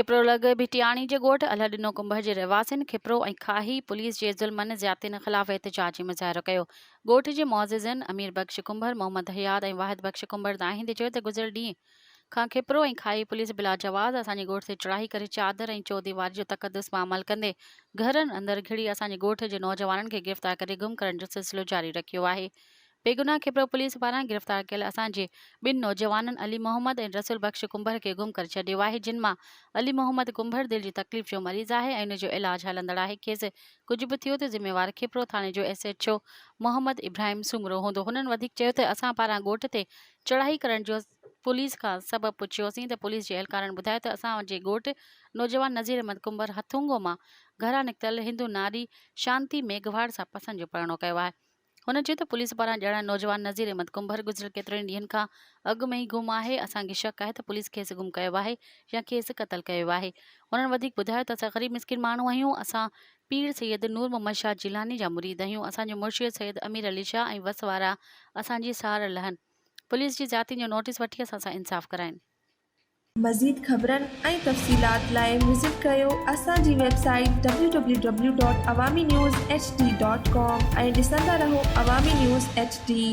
کپرو لڳ ڀٽياڻي جي ڳوٺ الهڏنو ڪنڀر جي رهواسين کپرو ۽ کاهي پوليس جي ظلمن زيادتين خلاف احتجاجي مظاهرو ڪيو. ڳوٺ جي معززن امير بخش ڪنڀر، محمد حيات ۽ واحد بخش ڪنڀر دانهيندي چيو ته گذريل ڏينهن کان کپرو ۽ کاهي پوليس بلاجواز اسان جي ڳوٺ تي چڙهائي ڪري چادر ۽ چوديواري جو تقدس پامال ڪندي گهرن اندر گهڙي اسان جي ڳوٺ جي نوجوانن کي گرفتار ڪري گم ڪرڻ جو سلسلو جاري رکيو آهي. بيگناهه کپرو پوليس پاران گرفتار ڪيل اسان جي ٻن نوجوانن علي محمد ۽ رسول بخش ڪنڀر کي گم ڪري ڇڏيو آهي جن مان علي محمد ڪنڀر دل جي تڪليف جو مريض آهي ۽ ان جو علاج هلندڙ آهي کيس ڪجهه به ٿيو ته ذميوار کپرو ٿاڻي جو S H O Muhammad Ibrahim Soomro هوندو هنن وڌيڪ چيو ته اسان پاران ڳوٺ تي چڙهائي ڪرڻ جو پوليس کان سبب پڇيوسين ته پوليس جي اهلڪارن ٻڌايو ته اسان جي ڳوٺ نوجوان نذير احمد ڪنڀر هٿونگو مان گهران نڪتل هندو ناري شانتي ميگهواڙ سان پسند جو پرڻو ڪيو آهي. هن چيو ته پوليس پاران ڄاڻايل نوجوان نذير احمد ڪنڀر گذريل ڪيترن ئي ڏينهن کان اڳ ۾ ئي گم آهي، اسان کي شڪ آهي ته پوليس کيس گم ڪيو آهي يا کيس قتل ڪيو ويو آهي. هنن وڌيڪ ٻڌايو ته اسان غريب مسڪين ماڻهو آهيون، اسان پير سيد نور محمد شاهه جيلاني جا مريد آهيون، اسان جو مرشد سيد امير علي شاهه ۽ وس وارا اسان جي سار لهن، پوليس جي زيادتين جو نوٽيس وٺي اسان سان انصاف ڪرائين. مزيد خبرن ۽ تفصيلات لاء وزٽ ڪريو اسان جي website W W W dot Awami news H D dot com ۽ ڏسندا رهو عوامي نيوز ايڇ ڊي.